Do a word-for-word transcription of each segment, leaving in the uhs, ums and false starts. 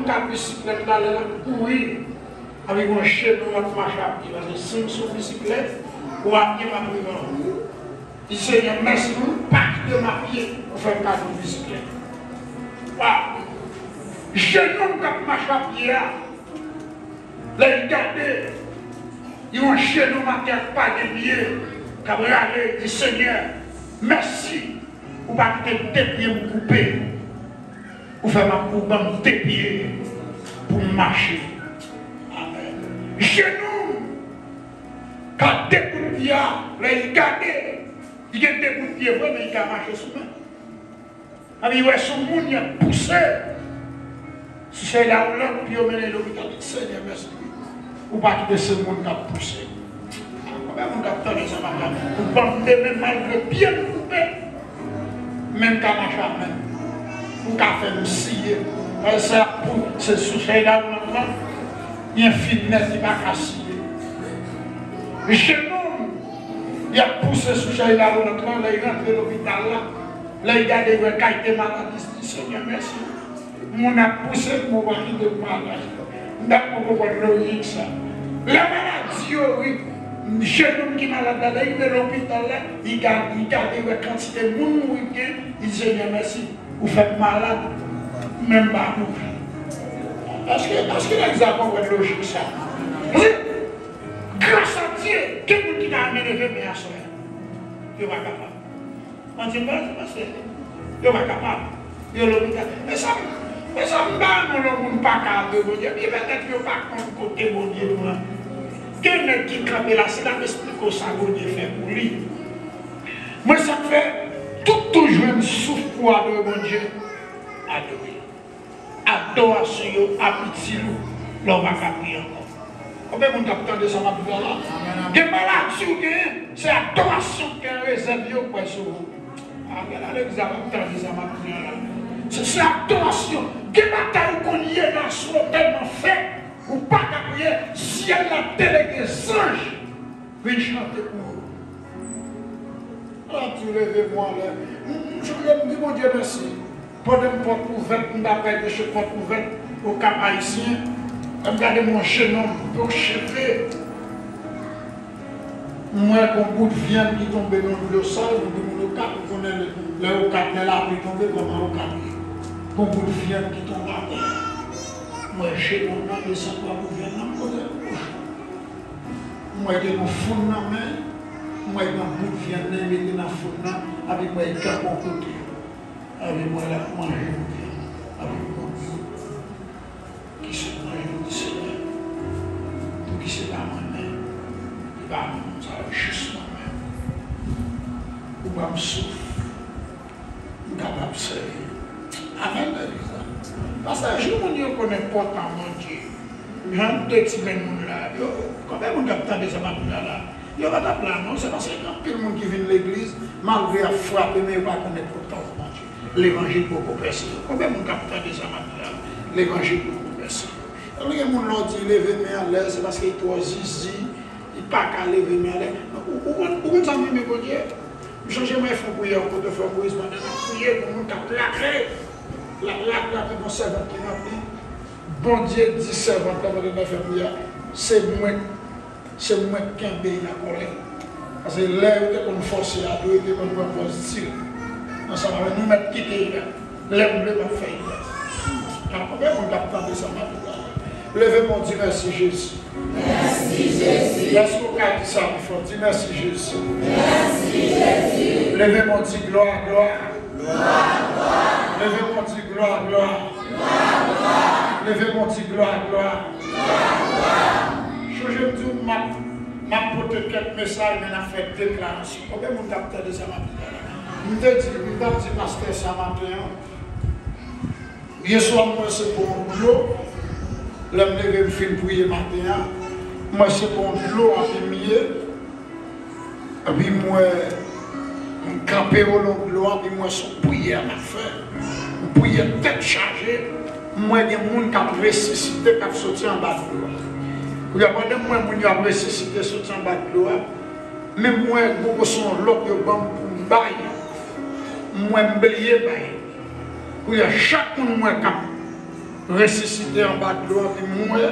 ka bisiklèt la, lè l ap kouri, avèk yon jenou l ap mache a pye, paske si m sou bisiklèt, w a pye m ap rive anwo. Di, Senyè, mèsi pou ou pa kite m a pye, ou fè m ka jwenn bisiklèt. Waw! Jenou m k ap mache a pye a, lè l gade, yon jenou m atè k pa gen pye, k ap rale, di, Senyè, mèsi, ou pa kite de pye m koupe. Ou fè m ap, ou ban m de pye pou m mache. Amèn. Jenou m ka de bout pye a, lè l gade, li gen de bout pye vre, men li ka mache sou men. Epi wè se yon moun y ap pouse sou sèy lawoulòt pou yo mennen l lopital. Senyè, mèsi. Ou pa kite se moun k ap pouse. Konbyen moun k ap tande sa maten? Ou ban m de men malgre pye m koupe, men m ka mache a men m. Ou ka fè m siye. Paske sa pou se sou sèy lawoulòt lan, li enfim nèt, li pa ka siye. Jenou m, y ap pouse sou sèy lawoulòt lan, lè y rantre lopital la, lè y gade, y wè kay te malad, li di, Senyè, mèsi. Moun ap pouse m, ou pa kite m malad. M ta poko konprann lojik sa. Lè maladi yo, wi, jenou m ki malad la, lè l rive lopital la, li gade, li gade, wè kantite moun mouri k gen, li di, Senyè, mèsi, ou fè m malad, men m pa mouri. Èske, èske nèg sa konprann lojik sa? Wi. Gras a Dye, gen moun ki ta renmen leve men aswè a. Yo pa kapab. Mwen di, mwen, mwen se, yo pa kapab. Yo lopital. Mezanmi, mezanmi, m pa renmen lè moun pa ka adore Bondye. Epi petèt yo pa konn kote Bondye pran. Gen nèg ki kanpe la, si l ap esplike w sa Bondye fè pou li. Mwen sa k fè, tout tou jwenn souf pou adore Bondye, adore. Adorasyon yo ap itil ou lè w pa ka priye ankò. Konbyen moun k ap tande sa m ap di la la? Gen maladi ou genyen, se adorasyon k gen rezèv yo kwè sou ou. A, gen nan legliz la, m ap tande sa m ap di la la. Se, se adorasyon. Gen batay ou konn ye nan sou tèlman fè, ou pa ka priye, syèl la delege zanj vin chante pou ou. L ap di, leve m anlè. M, m, m di Bondye mèsi. Pandan m pòt ouvèt, m ta pral preche pòt ouvèt Okap Ayisyen. Lè m gade m wè yon jenòm, bò cheve. M wè gon bout vyann ki tonbe nan dlo sal, m di moun Okap, ou konnen lè, lè Okap, lè lapli tonbe, kòman Okap ye. Gon bout vyann ki tonbe atè. M wè jenòm nan desann bò bout vyann nan, m poze l bouch. M wè gen yon foun nan men l, m wè gen yon bout vyann nan, li mete nan foun nan, epi m wè li kanpe yon kote. Epi m wè l ap manje bout vyann nan. Epi m di, Bondye, poukisa m manje, m di, Senyè, poukisa se pa mwen menm? E pa mwen menm sa yo, jis mwen menm. Ou ban m souf. M kapab sèvi avèk legliz la. Paske jou moun yo konn enpòtans Bondye, jan m te di men moun la, yo, konbyen moun k ap tande sa m ap di la la? Yo pa t ap la non, se paske gen anpil moun ki vin legliz, malgre y ap frape, men yo pa konn enpòtans Bondye. Levanjil poko pèse yo. Konbyen moun k ap tande sa m ap di la? Levanjil poko pèse yo. Alò gen moun lè w di leve men anlè, se paske li twò zizi, li pa ka leve men anlè. Ou, ou, konn- ou konn sa m renmen Bondye? M sonje mwen fè yon priyè yon kote frè Moyiz pandan n ap priye, gon moun k ap lave. L ap lave, l ap gen yon sèvant ki ranpli. Bondye di sèvant la pandan n ap fè priyè a, se mwen, se mwen k kenbe l nan kòlè. Paske lè yo te konn fòse a, yo te konn pran pòz di l. Ansanm avè nou mèt kite l la. Lè m vle m ap fè l. Alò, konbyen moun k ap tande sa m ap di la? Leve men w, di, mèsi, Jezi. Mèsi, Jezi. Èske w ka di sa pi fò? Di, mèsi, Jezi. Mèsi, Jezi. Leve men w, di, glwa, glwa. Glwa, glwa. Leve men w, di, glwa, glwa. Glwa, glwa. Leve men w, di, glwa, glwa. Glwa, glwa. Chonje m di w, m ap, m ap pote kèk mesaj, men n ap fè deklarasyon. Konbyen moun k ap tande sa m ap di la? M te di, m t ap di pastè sa maten an. Yèswa, m wè se pou yon dlo. Lè m leve, m fin priye maten an. M wè se pou yon dlo, epi m ye. Epi m wè, m kanpe olon dlo a, epi m wè se yon priyè m ap fè. M priye tèt chaje. M wè gen moun k ap resisite, k ap soti anba dlo a. Kounye a, pandan m wè moun yo ap resisite, soti anba dlo a, men m wè gon se yon lòt yo ban m pou m bay. M wè m bliye bay. Kounye a, chak moun m wè k ap Resisite anba dlo, anpi m wè,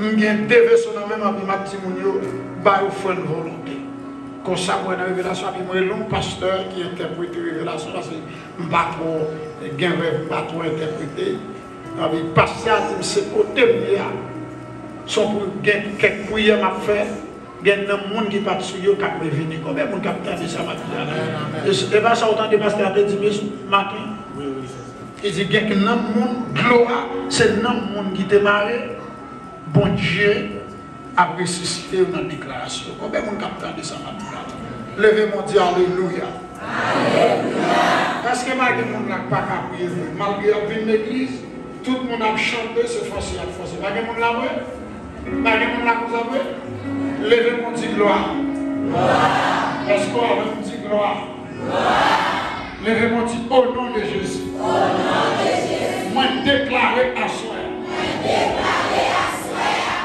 m gen de veso nan men m, anpi m ap di moun yo, ba yo fè n volonte. Konsa, m wè nan revelasyon, anpi m rele yon pastè ki entèprete revelasyon, paske m pa twò gen rèv, m pa twò entèprete. Anpi pastè a di m, se kote m ye a. Se pou gen kèk priyè m ap fè. Gen nanm moun ki pa t sou yo k ap revini. Konbyen moun k ap tande sa m ap di a la? E, e pa sa w tande pastè a te di m maten? Li di gen nanm moun, dlo a, se nanm moun ki te mare, Bondye ap resisite yo nan deklarasyon. Konbyen moun k ap tande sa m ap di a la? Leve men w, di alelouya. Èske pa gen moun la k pa ka priye vre? Malgre y ap vin legliz, tout moun ap chante, se fòse y ap fòse. Pa gen moun la vre? Pa gen moun la konsa vre? Leve men w, di glwa. Èske w avè m, di glwa? Leve men w, di o non de Jezi. Mwen deklare aswè a.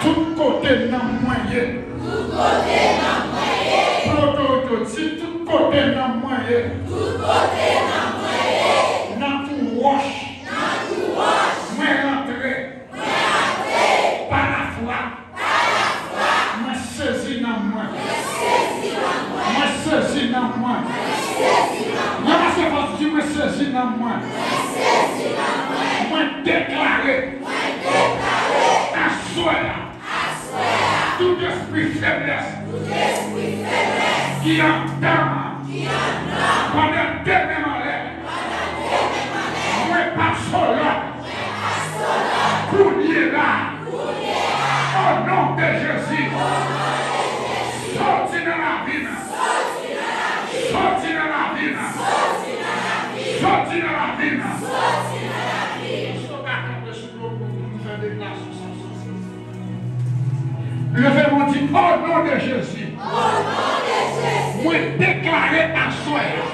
Tout kote nanm mwen ye. Tout kote nanm mwen ye. Ploto yo di tout kote nanm mwen ye. Tout kote nanm mwen ye. Nan twou wòch. Nan twou wòch. Mwen rantre. Mwen rantre. Pa lafwa. Pa lafwa. Mwen sezi nanm mwen. Mwen sezi nanm mwen. Mwen sezi nanm mwen. Mwen sezi nanm mwen. Mwen pase fòs di mwen sezi nanm mwen. Mwen sezi nanm mwen. Mwen deklare. Mwen deklare. Aswè a. Tout espri feblès ki anndan m pandan de men m anlè, mwen pase w lòd kounye la, o non de Jezi. Soti nan lavi m. Soti nan lavi m. Soti nan lavi m. Èske w ka kanpe sou do w pou nou fè deklarasyon sa? Leve men w, di, o non de Jezi. O non de Jezi. Mwen deklare aswè a,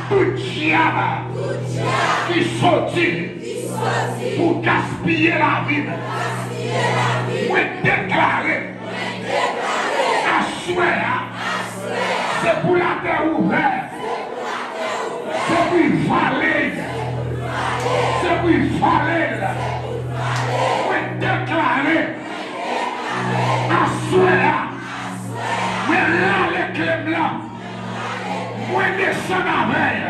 tout dyab, tout dyab ki soti, ki soti pou gaspiye lavi m, pou gaspiye lavi m, mwen deklare, mwen deklare, aswè a, aswè a, se pou latè ouvè. Se pou vale. Se pou vale. Mwen deklare aswè a, mwen rale kle m lan. Mwen desann avè l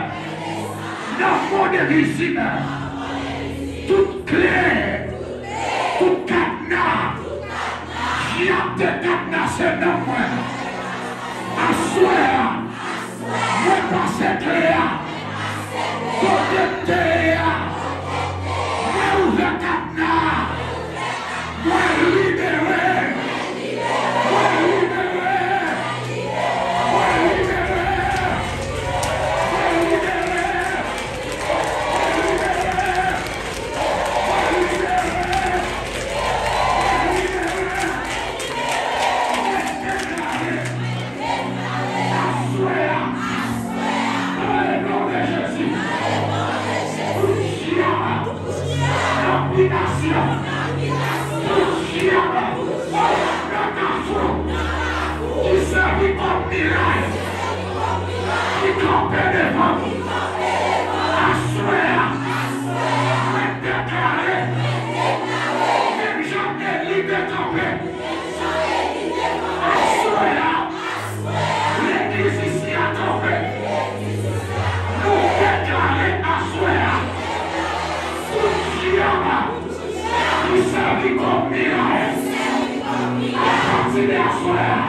nan mond envizib. Tout kle, tout kadna dyab te kadnase nan mwen. Aswè a, mwen pase kle a kote m te ye a. Mwen ouvè kadna a. Mwen libere. Mwen libere. Mwen libere. Mwen libere. Mwen libere. Mwen libere. Mwen libere. Mwen deklare. Aswè a, o non de Jezi, tout dyab nan bitasyon, tout dyab nan kafou ki sèvi kòm miray, ki kanpe devan m, aswè a, mwen deklare, menm jan Eli te kanpe, aswè a, legliz isi a kanpe. Nou deklare aswè a, tout dyab ki sèvi kòm miray, apati de aswè a,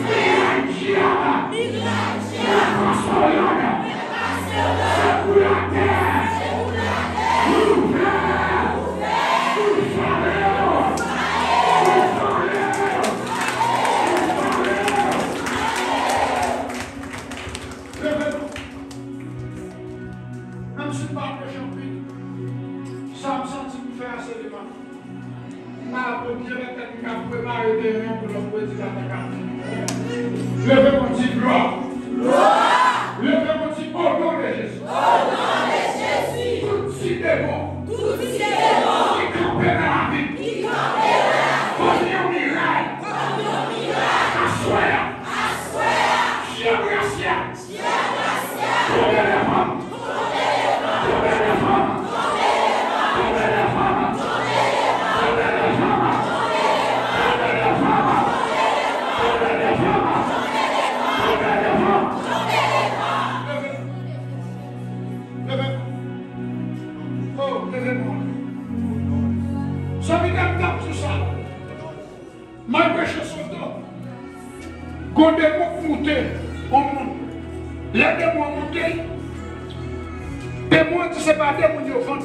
miray dyab, mwen pase w lòd. Se pou latè ouvè pou vale yo, pou vale yo, pou vale yo. Leve nou. Menm si m pa preche anpil, sa m santi m fè a se devan. M pa la pou byen mete tèt m ka prepare teren an pou lòt predikatè ka vini. Leve men w, di glwa. Glwa. Leve men w, di o non de Jezi. O non de Jezi. Tout ti demon. Tout ti demon. Ki kanpe nan lavi m. Ki kanpe nan lavi m. Kòm yon miray. Kòm yon miray. Aswè a. Aswè a. Dyab rasyal. Dyab rasyal. Tonbe devan m. Tonbe devan m. Tonbe devan m. Leve men w. Zanmi, m t ap di w sa. Mwen preche sou do. Gon demon k moute yon moun. Lè demon an moute, demon an di se pa de moun yo vann.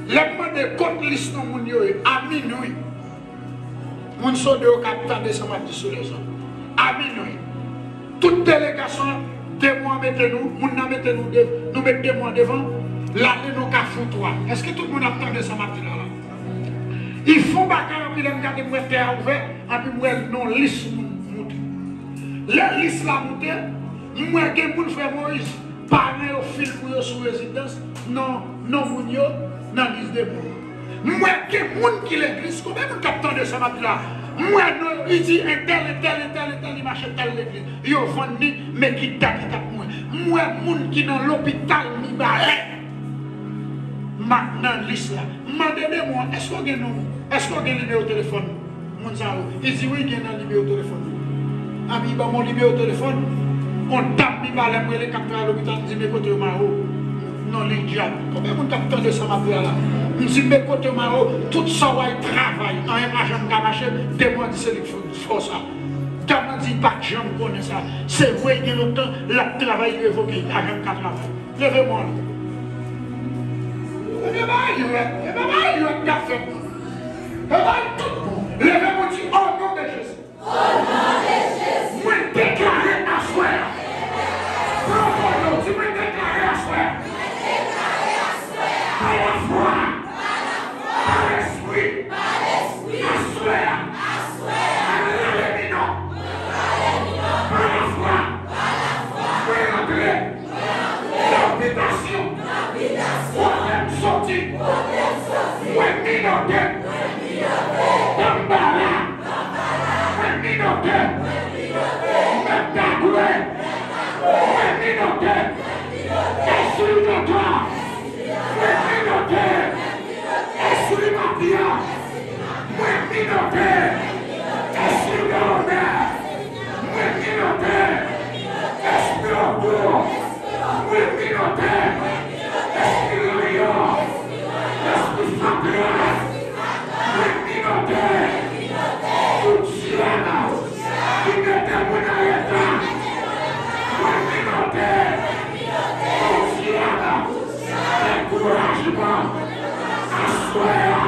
Lè m mande kot lis non moun yo ye, a minwi. Moun Sodo yo ka ap tande sa m ap di sou lèzòm. A minwi, tout delegasyon an, demon an mete nou, moun nan mete nou de, nou met demon an devan, l ale nan Kafou twa. Èske tout moun ap tande sa m ap di la la? Li fè yon bagay, anpi lè m gade, m wè tè a ouvè, anpi m wè non lis moun moute. Lè lis la moute, m wè gen moun, frè Moyiz, paran yo fil pou yo sou rezidans, non, non moun yo nan lis de moun. M wè gen moun ki legliz, konbyen moun k ap tande sa m ap di la? M wè non, li di entèl, entèl, entèl, entèl, li mache tèl legliz. Yo vann li, men ki dat li t ap mouri. M wè moun ki nan lopital Mibalè. M ap nan lis la. M mande demon an, èske w gen non? Èske w gen nimewo telefòn moun sa yo? Li di wi, gen nan nimewo telefòn li. Anpi li ban m yon nimewo telefòn. Yon dam Mibalè m rele k ap travay lopital, m di men kote yo mare w. Non, li dyab. Konbyen moun k ap tande sa m ap di a la? M di men kote yo mare w, tout sa w al travay, anyen pa janm ka mache, demon an di se li k fè w sa. Dam nan di li pa t janm konnen sa. Se vre, gen lontan l ap travay, li revoke, li pa janm ka travay. Leve men w. E bagay lwèt, e bagay lwèt k ap fèt. E bagay tout bon. Leve men w, di, o non de Jezi. O non de Jezi. Mwen deklare aswè a. Pran kò w, di, mwen deklare aswè a. Mwen deklare aswè a. Pa lafwa. Pa lafwa. Pa lespri. Pa lespri. Aswè a. Aswè a. Mwen rale minon. Mwen rale minon. Pa lafwa. Pa lafwa. Mwen rantre. Nan bitasyon. Nan bitasyon. Kote m soti. Kote m soti. Mwen minote. Mwen minote. Tanbala. Tanbala. Mwen minote. Mwen minote. Mèt Dagwe. Mèt Dagwe. Mwen minote. Mwen minote. Espri Danta. Mwen minote. Mwen minote. Espri mafya. Mwen minote. Espri milionè. Mwen minote. Espri okou. Mwen minote. Espri lanyan. Espri fatra. Mwen minote. Tout dyab ki mete moun an reta. Mwen minote. Tout dyab. Dekourajman. Aswè a.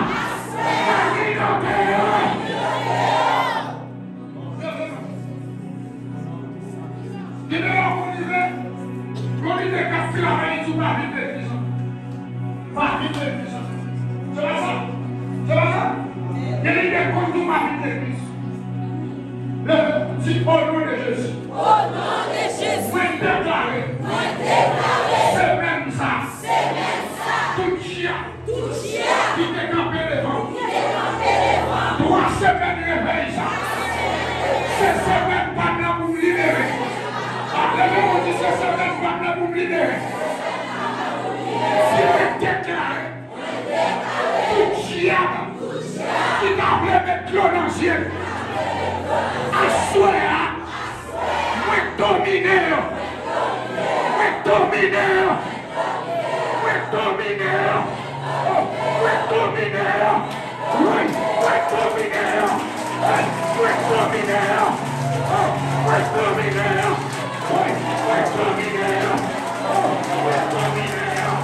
Mwen minote yo. Gen de lè w konn rive, gon lidè k ap travay, li di w pa vin legliz ankò. Pa vin legliz ankò. Se pa sa? Se pa sa? Gen lidè k konn di w pa vin legliz. Leve, di, o non de Jezi. O non de Jezi. Mwen deklare. Mwen deklare. Semèn sa. Semèn sa. Tout dyab. Tout dyab. Ki te kanpe devan. Ki te kanpe devan. Twa semèn revèy sa. Se semèn pa m nan pou m libere. Leve men w, di, se semèn pa m nan pou m libere. Si mwen deklare. Tout dyab ki ta vle met dlo nan zye m, aswè a, mwen domine yo. Mwen domine yo. Mwen domine yo. Oh, mwen domine yo. Wi, mwen domine yo. Wi, mwen domine yo. Oh, mwen domine yo. Wi, mwen domine yo. Oh, mwen domine yo.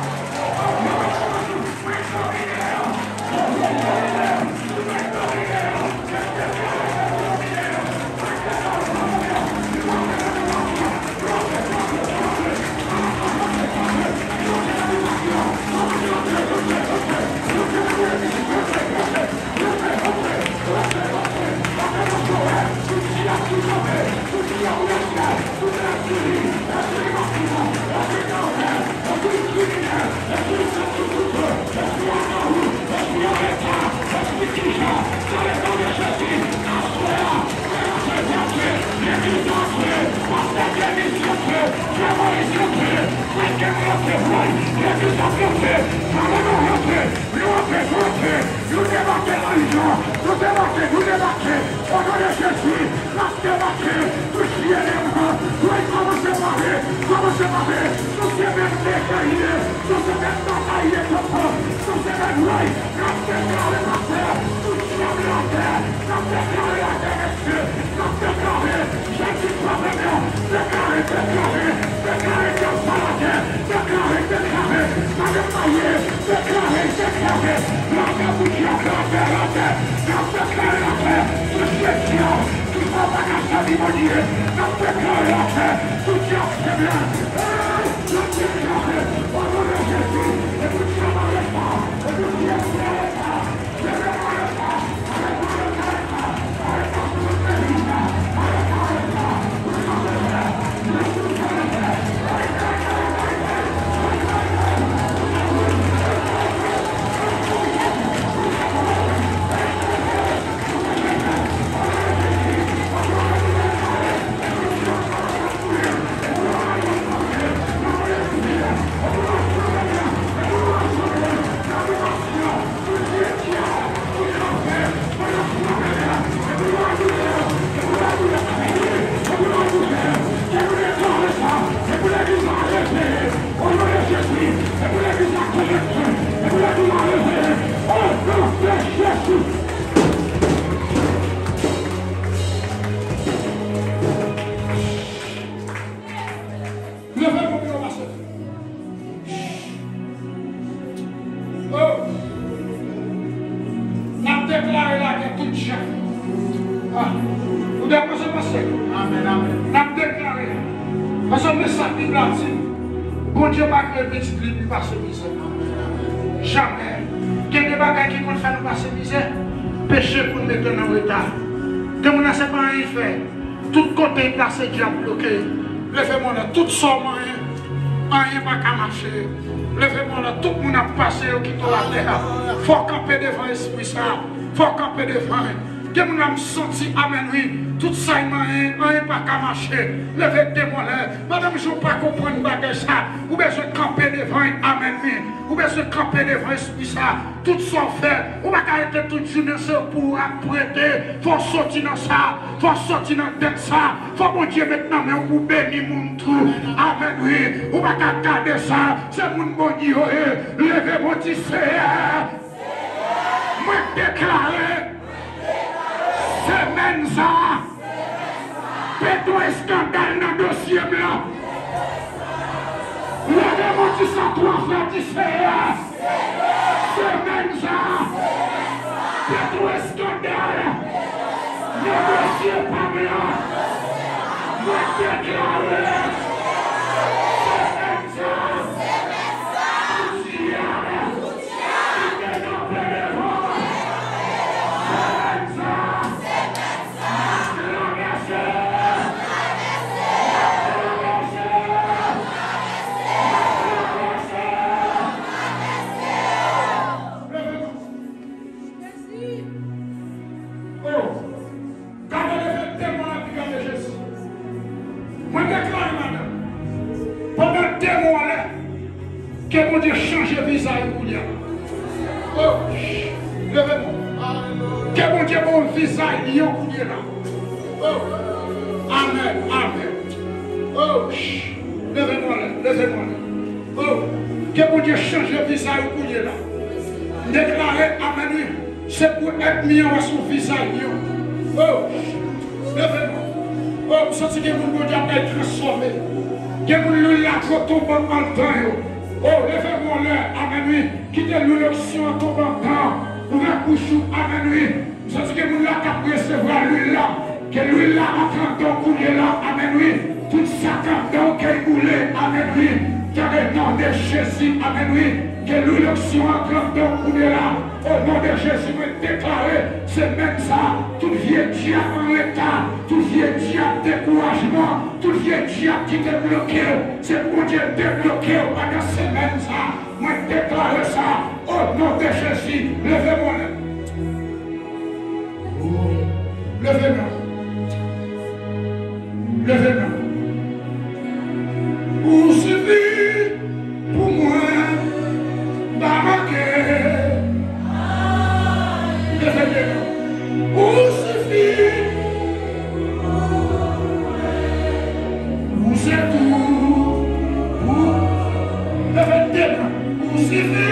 Aye, papa, nou se nèg woy, n ap deklare latè, tout djab latè, n ap deklare latè, mesye, n ap deklare, Jezi sove nou, deklare, deklare, deklare djab sa latè, deklare, deklare, madanm marye, deklare, deklare, latè pou djab, latè, latè, n ap deklare latè, mesye djab, ki fè w pa ka sèvi Bondye, n ap deklare latè, pou djab fèb la, hey! Leve men w byen wo, pastè. Oh! N ap deklare lagè tout djab. Ah! Ou dakò, se pastè? Amèn, amèn. N ap deklare. Paske men sa Bib la di, Bondye pa kreye pitit li pou l pase mizè. Amèn, amèn. Jamè. Gen de bagay ki konn fè nou pase mizè. Peche konn mete n an reta. Gen moun nan se pa anyen fè. Tout kote l pase, dyab bloke. Leve men w anlè, tout sa w manyen, anyen pa ka mache. Leve men w anlè, tout moun ap pase, yo kite w atè a. Fò w kanpe devan espri sa. Fò w kanpe devan l. Gen moun la m santi, amèn, wi. Tout sa y manyen, anyen pa ka mache. Leve men w anlè. Madanm, jan w pa konprann bagay sa, ou bezwen kanpe devan l, amèn, wi. Ou bezwen kanpe devan espri sa. Tout sa w fè, ou pa ka rete tout jounen se pou w ap prete. Fò w soti nan sa, fò w soti nan dèt sa. Fò Bondye met nan men w pou w beni moun tou. Amèn, wi. Ou pa ka gade sa, se moun Bondye yo ye. Leve men w, di, Seyè, mwen deklare semèn sa a, Petwo eskandal nan dosye m lan. Leve men w, di sa twa fwa, di, Seyè, semèn sa a, Petwo eskandal nan dosye pa m lan. Mwen deklare semèn sa a, pou dyab ki te kanpe devan semèn sa a. Gade leve de mwa epi gade Jezi. Mwen deklare madanm, pandan de mwa lè, ke Bondye chanje vizaj ou kounye a. Oh, leve men w. Ke Bondye ba w vizaj lyon kounye la. Oh, amèn, amèn. Oh, leve men w anlè, leve men w anlè. Oh, ke Bondye chanje vizaj ou kounye la. M deklare, amèn, wi. Se pou ènmi an wè sou vizaj lyon. Oh, leve men w. Oh, m santi gen moun Bondye ap bay transfòme. Gen moun lwil la twò tonbe anndan yo. Oh, leve men w anlè, amèn, wi. Kite lwil onksyon an tonbe anndan. Ouvè bouch ou, amèn, wi. M santi gen moun la k ap resevwa lwil la. Ke lwil la antre anndan w kounye la, amèn, wi. Tout sa k anndan w ke l boule, amèn, wi. Ke le non de Jezi, amèn, wi. Ke lwil onksyon antre anndan w kounye la. O non de Jezi, mwen deklare semèn sa a, tout vye dyab an reta, tout vye dyab dekourajman, tout vye dyab ki te bloke w, se Bondye debloke w pandan semèn sa a. Mwen deklare sa o non de Jezi. Leve men w anlè. Leve men w. Leve men w. Ou sifi pou mwen, m pa manke. Leve men w. Ou sifi. Ou se tou pou. Leve men w. Ou sifi.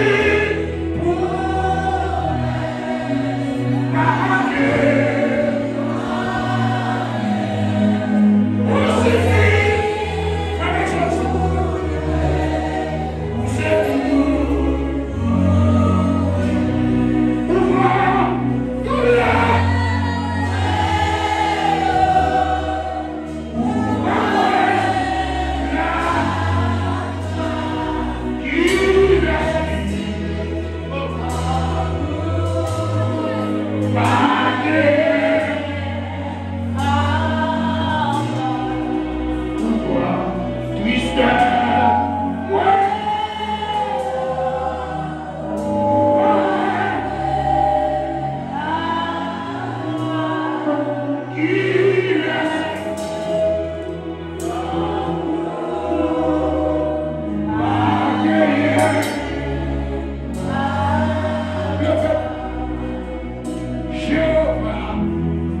Jewova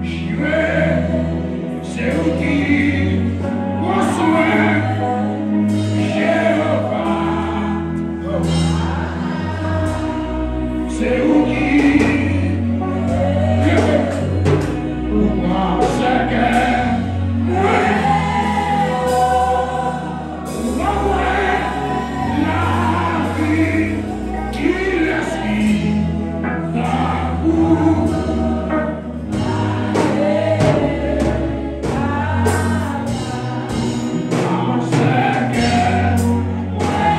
Jire, se ou ki pran swen. Jewova, se ou ki leve pou pran sèkèy mwen. Ou ban mwen lavi, kilès ki tankou Sèkèy mwen.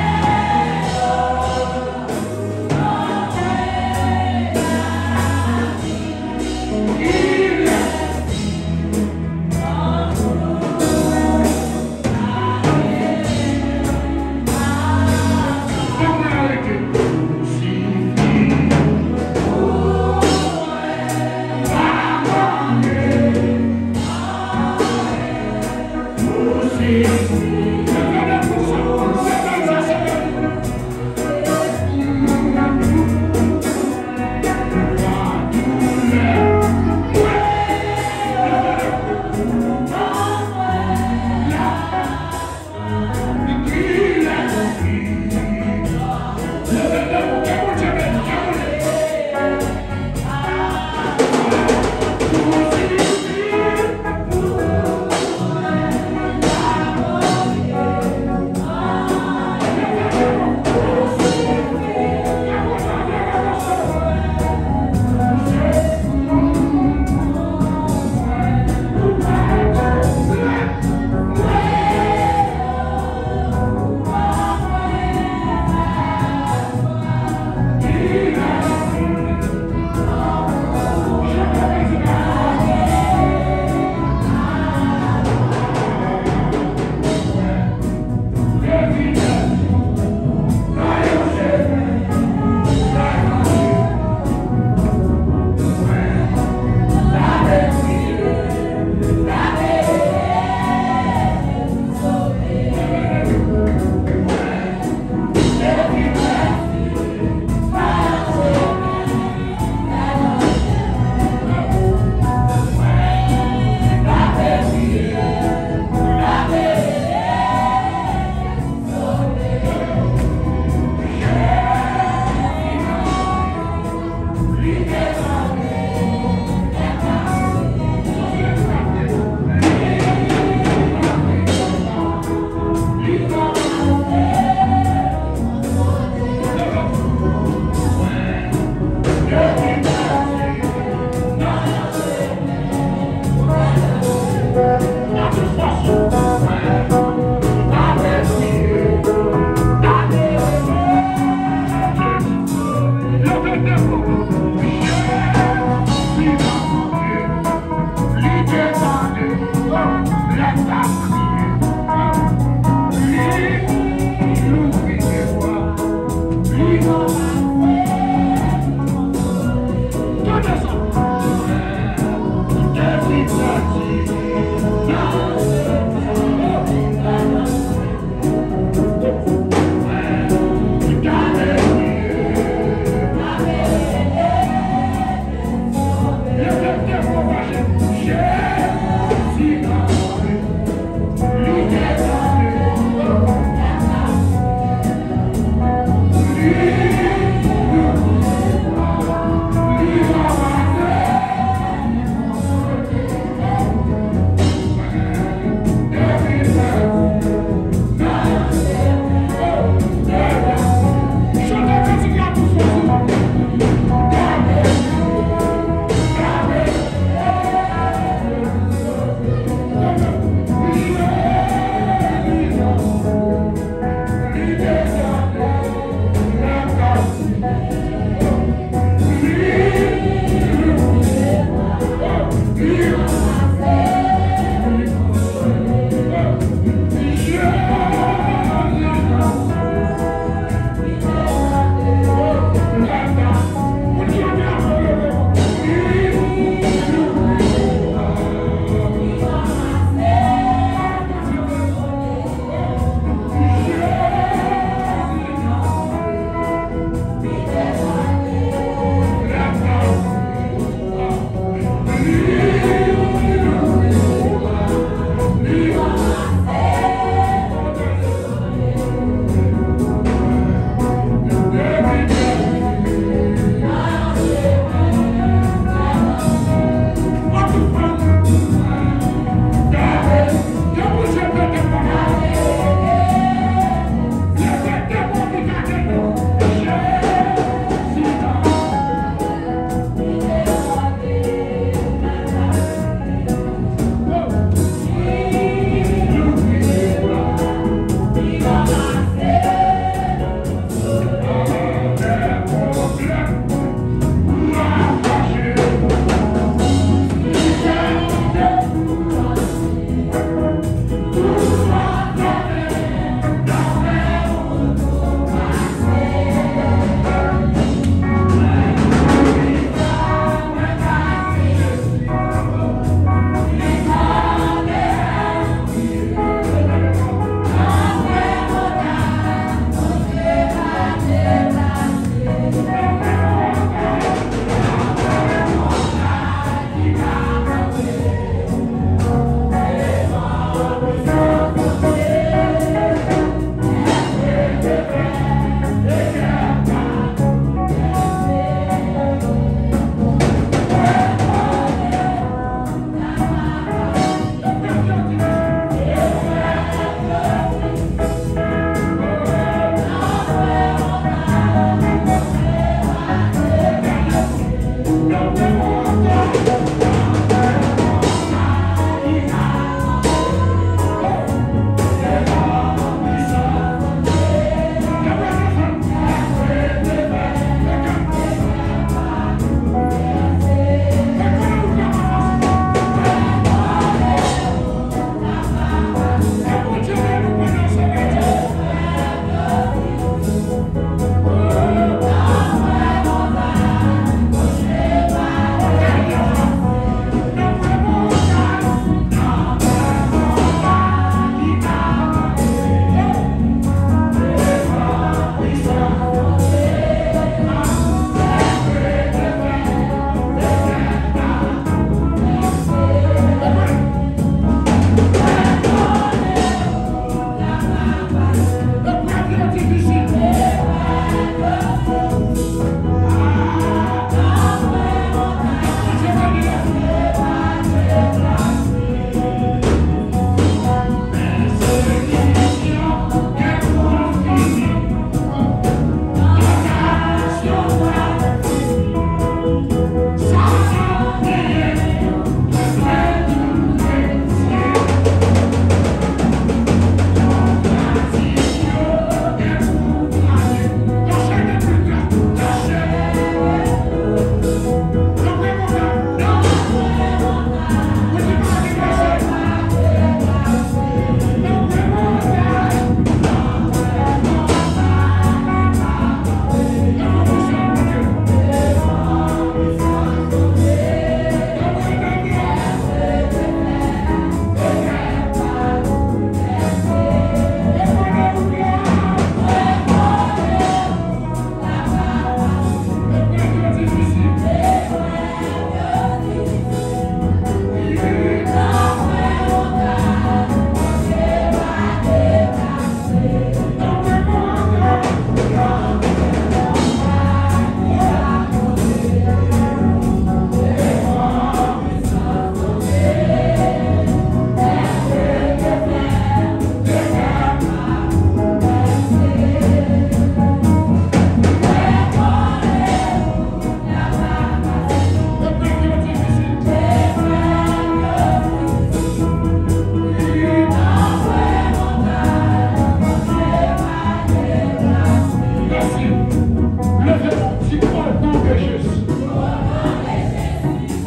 Leve men w, di, "O non de Jezi."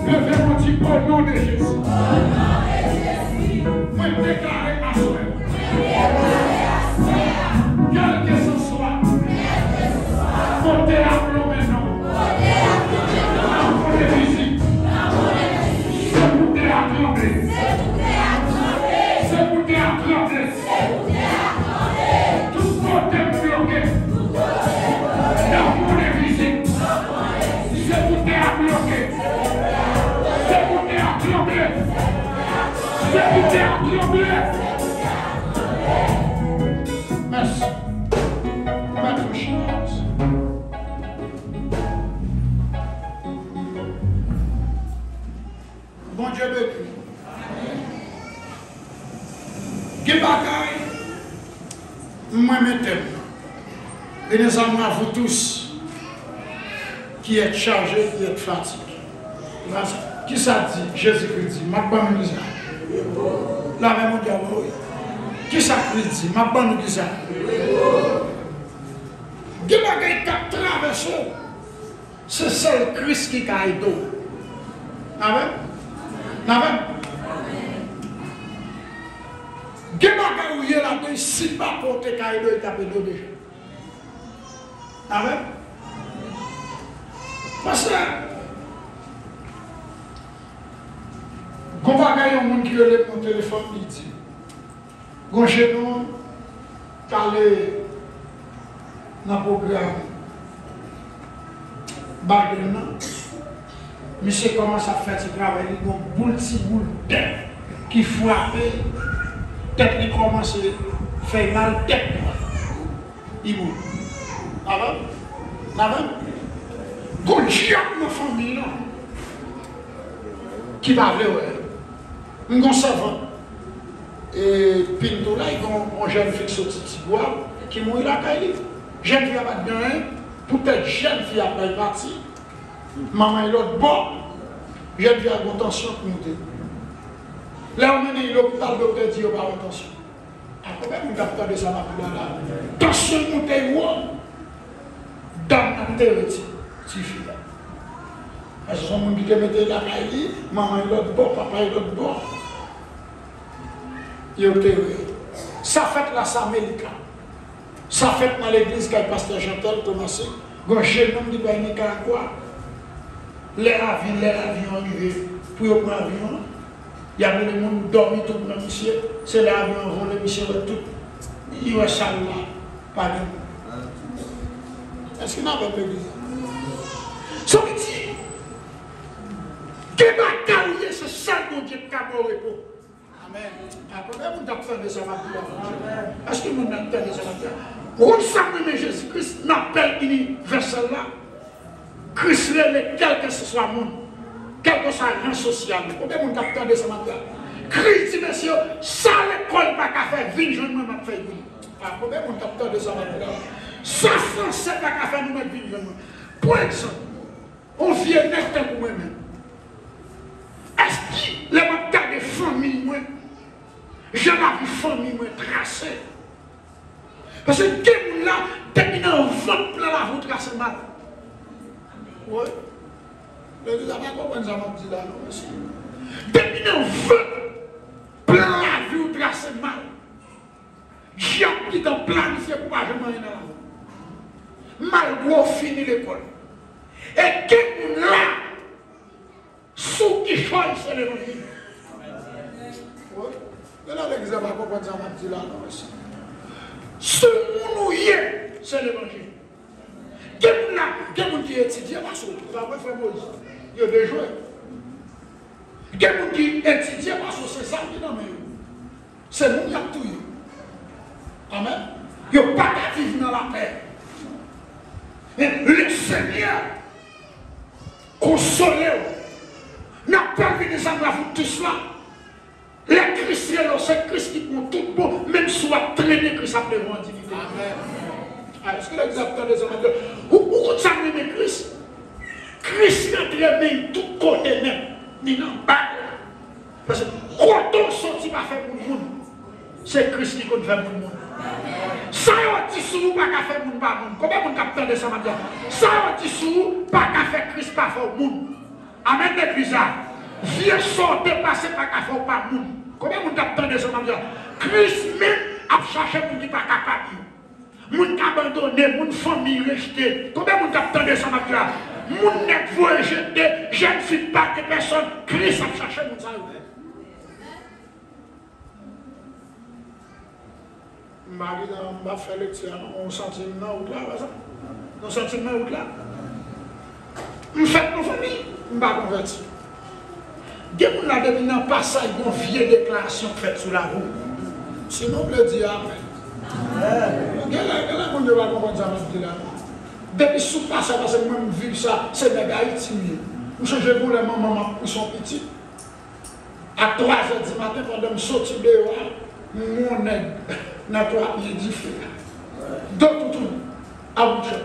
Leve men w, di, "O non de Jezi." Mwen deklare aswè, kèlkeswa kote a plonmen non, nan fon de mizik, se pou tè a tranble. Se pou tè a tranble. Tout kote m bloke, nan fon de mizik, se pou tè a bloke. Se pou tè a tranble. Se pou tè a tranble. Mèsi. Mèt yon chita. Bondye beni nou. Gen bagay mwen mete m nan. Bénis à vous tous qui êtes chargés, qui êtes fatigués. Kisa di Jezikri di? M ap ban nou kisa? Lave men w, di a wi. Kisa Kris di? M ap ban nou kisa? Gen bagay k ap travèse w. Se sèl Kris ki ka ede w. Amèn. Amèn. Gen bagay ou ye ladan, si papa w te ka ede w, li t ap ede w deja. Amèn. Pastè, gon bagay yon moun ki rele m nan telefòn, li di, gon jenon k ale nan pwogram Biden nan, misye kòmanse ap fè ti travay li, gon boul ti boul tèt ki frape, tèt li kòmanse fè mal, tèt li. Ibo. Avè m? Avè m? Gon dyab nan fanmi lan ki pa vle wè. M gon sèvant, e, Pinto la, li gon yon jèn fi ki soti Tigwav ki mouri lakay li. Jèn fi a pa t gen anyen, poutèt jèn fi a pral pati, manman l lòt bò, jèn fi a gon tansyon k moute. Lè yo mennen l lopital, doktè di yo pa wè tansyon. A konbyen moun k ap tande sa m ap di la la? Tansyon l moute wo. Dam nan antere ti, tifi a. Paske se yon moun ki te mete l lakay li, manman l lòt bò, papa l lòt bò. Yo antere. Sa fèt Las Américas. Sa fèt nan legliz kay pastè Jeantel Thomassin. Gon jennonm ki pral Nicaragua. Lè avyon, lè avyon an rive pou yo pran avyon an, y ap rele moun dòmi tou pran misye. Se lè avyon an vole, misye wè tout. Li wè sal la pa gen moun. Èske n avè m legliz la? Sa vle di, gen bagay ou ye, se sèl Bondye ki ka ba w repo. Amèn. A konbyen moun k ap tande sa m ap di la? Èske moun nan tande sa m ap di la? Ou konn sa m renmen Jezi Kris nan apèl inivèsèl la? Kris rele kèlkeseswa moun, kèlkeswa ran sosyal li. Konbyen moun k ap tande sa m ap di la? Kris di mesye yo, sa lekòl pa ka fè, vin jwenn mwen, m ap fè l vini. A konbyen moun k ap tande sa m ap di la? Sa franse pa ka fè, nou mèt vin jwenn mwen. Pran egzanp, yon vye nèg tankou mwen menm. Èske lè m ap gade fanmi mwen, jan lavi fanmi mwen trase? Paske gen moun la, depi nan vant plan lavi w trase mal. Wi. Legliz la pa konprann sa m ap di la, non, mesye. Depi nan vant plan lavi w trase mal. Dyab gentan planifye pou w pa janm anyen nan lavi w. Malgre w fini lekòl. E gen moun la, sou kichòy se levanjil. Wi. Gen nan legliz la pa konprann sa m ap di la, non, mesye. Sou moun ou ye, se levanjil. Gen moun la, gen moun ki etidye pase w, pa vre, frè Moyiz? Yo dejwe. Gen moun ki etidye pase w, se zam ki nan men yo. Se moun y ap touye. Amèn. Yo pa ka viv nan lapè. Men Lesenyè konsole w. N ap pèl vini sa n ap foutis la. Lè Kris rele w, se Kris ki pran tout bon, menm si w ap trennen, Kris ap leve w an divite. Amèn. A, èske legliz ap tande sa m ap di? Ou, ou konn sa m renmen Kris? Kris rantre men l tout kote nèt, ni nan bal. Paske kote w soti pa fè moun moun. Se Kris ki konn fè moun moun. Sa yo di sou ou pa ka fè moun pa moun. Konbyen moun k ap tande sa m ap di a? Sa yo di sou ou pa ka fè Kris pa fè w moun. Amèn, legliz la. Vye sa w te pase pa ka fè w pa moun. Konbyen moun k ap tande sa m ap di a? Kris menm ap chache moun ki pa kapab yo. Moun k abandone, moun fanmi rejte. Konbyen moun k ap tande sa m ap di la? Moun nèg voye jete, jèn fi pa gen pèsòn, Kris ap chache moun sa yo. M pa gen tan, m pa fè lekti a non, ou santi m nan wout la, pa sa? Nou santi m nan wout la? M fèt nan fanmi, m pa konvèti. Gen moun la depi nan pasaj gon vye deklarasyon k fèt sou lavi w. Si nou vle di amèn. Gen lè, gen lè moun yo pa konprann sa m ap di la non. Depi sou pasaj, paske mwen m viv sa, se nèg Ayiti m ye. M sonje gon lè manman m ap pouse yon pitit. A twa zè di maten, pandan m soti deyò a, m wè yon nèg nan twa pye dife a. Do toutouni, a bout chan.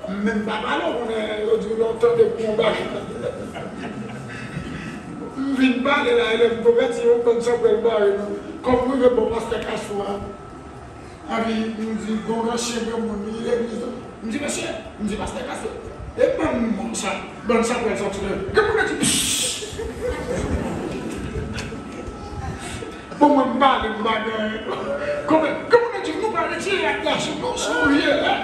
M menm pa pale, ou konnen yo di w lè w tande kou yon bache. M vin pale la, e lè m konvèti, yon bann sanpwèl bare nou. Kòm m rive bò pastè Kastwo a, epi m di, gon ansyen granmoun, li legliz la. M di, mesye, m di, pastè Kastwo, e bann moun sa, bann sanpwèl sa, ti lè. Granmoun nan di, psst! Bon, mwen, m pale, m pa gen anyen. Konbyen, konbyen moun di, nou pral retire rad la sou nou, sou nou ye la.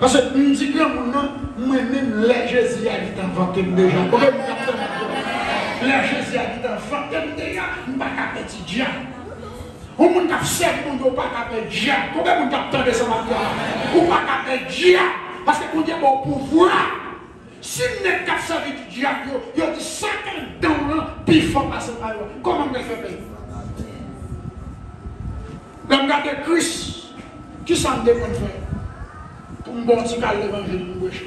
Paske m di granmoun nan, mwen menm, lè Jezi a gentan vante m deja. Konbyen moun k ap tann? Lè Jezi a gentan vante m deja, m pa ka pè ti dyab. Yon moun k ap sèvi Bondye, ou pa ka pè dyab. Konbyen moun k ap tande sa m ap di a? Ou pa ka pè dyab. Paske Bondye ba w pouvwa. Si nèg Djab yo, yo di Satan dan w lan pi fò pase pa yo. Kòman m pral fè pèy? Lè m gade Kris, ki sa m te konn fè? Pou m ba w ti kal levanjil pou m preche.